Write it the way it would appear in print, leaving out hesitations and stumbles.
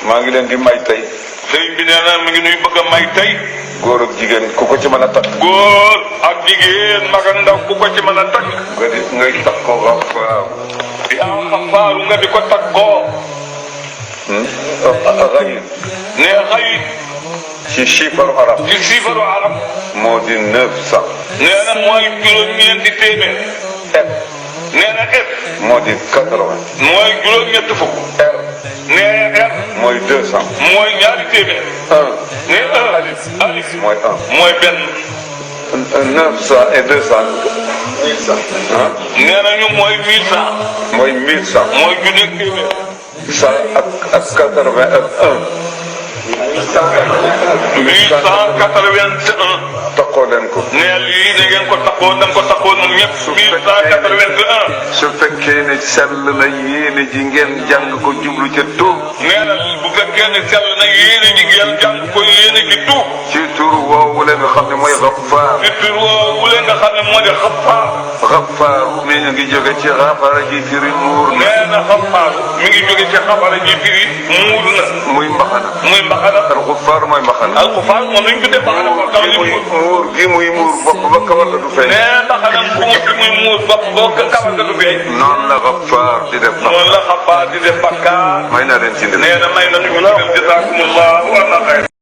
maa ngi leen di may tey. sëriñ bi nee na mi ngi nuy bëgg a may tey. góor ak jigéen ku ko ci mën a takk. góor ak jigéen mag ak ndaw ku ko ci mën a takk. nga di ngay takk ko Ghaffar. yaa Xafaaru nga di ko takkoo. xayit. nee xayit. ci chiffre arab. ci siifaru arab. moo di 900. nee na mooy juróom-ñeenti téeméer. F. nee na F. moo di 80. mooy juróom-ñetti fukk. R. nee R. mooy 200. mooy ñaari téeméer. 1. nee alif. alif. mooy 1. mooy benn. 900 et 200. 1100. nee na ñu mooy 1100. mooy 1100. mooy junneeg téeméer. 100 ak 80 ak 1. 881. takkoo leen ko. nee lii da ngeen ko takkoo da nga ko takkoo ñun ñëpp. 1181. su fekkee ne sell na yéene ji ngeen jàng ko jublu ca tuub. nee na bu fekkee ne sell na yéene ji ngeen jàng ko yéene ji tuub. ci tur woowu la nga xam ne mooy Ghaffar. ci tur woowu la nga xam ne moo di Xafaar. Ghaffar mi ngi jóge ci xafara ji firi muur na. nee na Xafaar mi ngi jóge ci xabara ji firi muur na. muy mbaxana. muy mbaxana. al Ghaffar mooy mbaxana. al Xafaar moom lañ tuddee mbaxana ko tax li muur. muur gi muy muur bopp ba kawar la du feeñ. nee mbaxana bu muy muur bopp boo ko kawar nga du feeñ. noonu la Ghaffar di def bakkaar. noonu la Xafaar di def bakkaar. may naa leen ci nee na may nañu ko. jazaakumullahu wa xayran.